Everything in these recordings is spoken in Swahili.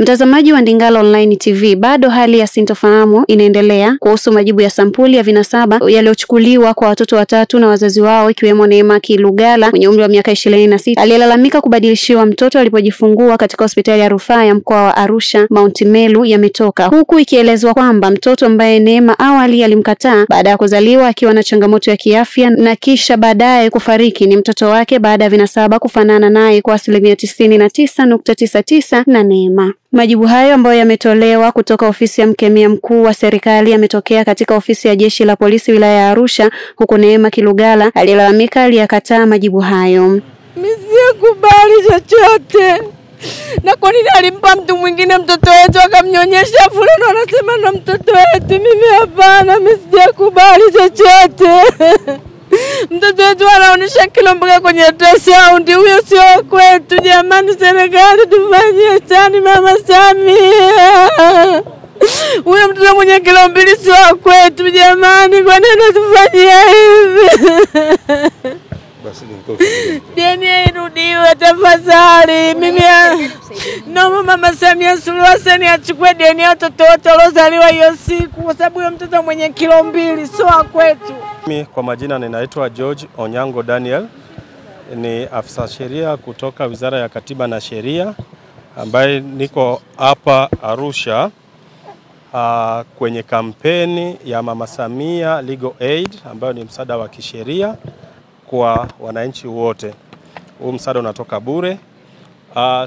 Mtazamaji wa Ndingala Online TV, bado hali ya sintofahamu inaendelea kuhusu majibu ya sampuli ya vinasaba yaliyochukuliwa kwa watoto watatu na wazazi wao, ikiwemo Neema Kilugala mwenye umri wa miaka 26 aliyelalamika kubadilishiwa mtoto alipojifungua katika hospitali ya rufaa ya mkoa wa Arusha Mount Meru yametoka, huku ikielezwa kwamba mtoto ambaye Neema awali alimkataa baada ya kuzaliwa akiwa na changamoto ya kiafya na kisha baadaye kufariki ni mtoto wake baada ya vinasaba kufanana naye kwa 99.99% na Neema. Majibu hayo ambayo yametolewa kutoka ofisi ya mkemia mkuu wa serikali yametokea katika ofisi ya jeshi la polisi wilaya ya Arusha, huku Neema Kilugala alilalamika aliyakataa majibu hayo. Mimi sikubali chochote. Na kwa nini alimpa mtu mwingine mtoto wetu akamnyonyesha fulani anasema na mtoto wetu? Mimi hapana, mimi sijakubali chochote. Mtoto wetu anaonyesha kilo mpaka kwenye ultrasound, huyo sio kwetu jamani. Serikali tufanyie tani Mama Samia. Huyo mtoto mwenye kilo 2 sio kwetu jamani, kwa nini tufanyie hivi? Basi ni DNA irudiwe tafadhali. Mimi naomba Mama Samia Suluhu Hassan achukue DNA watoto wote waliozaliwa hiyo siku, kwa sababu huyo mtoto mwenye kilo 2 sio kwetu. Mimi kwa majina ninaitwa George Onyango Daniel, ni afisa sheria kutoka Wizara ya Katiba na Sheria ambaye niko hapa Arusha kwenye kampeni ya Mama Samia Legal Aid ambayo ni msaada wa kisheria kwa wananchi wote. Huu msaada unatoka bure.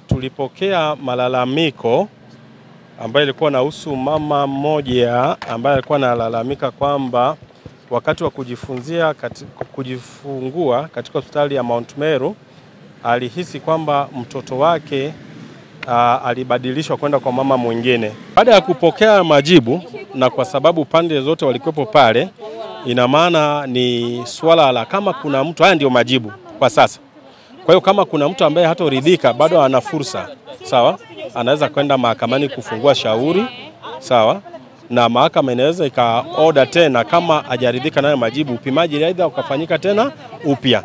Tulipokea malalamiko ambayo ilikuwa inahusu mama mmoja ambaye alikuwa analalamika kwamba wakati wa kujifungua katika hospitali ya Mount Meru alihisi kwamba mtoto wake alibadilishwa kwenda kwa mama mwingine. Baada ya kupokea majibu, na kwa sababu pande zote walikuwepo pale, ina maana ni swala la kama kuna mtu, haya ndio majibu kwa sasa. Kwa hiyo kama kuna mtu ambaye hatoridhika bado ana fursa, sawa, anaweza kwenda mahakamani kufungua shauri, sawa, na mahakama inaweza ikaorder tena kama hajaridhika nayo majibu, upimaji aidha ukafanyika tena upya.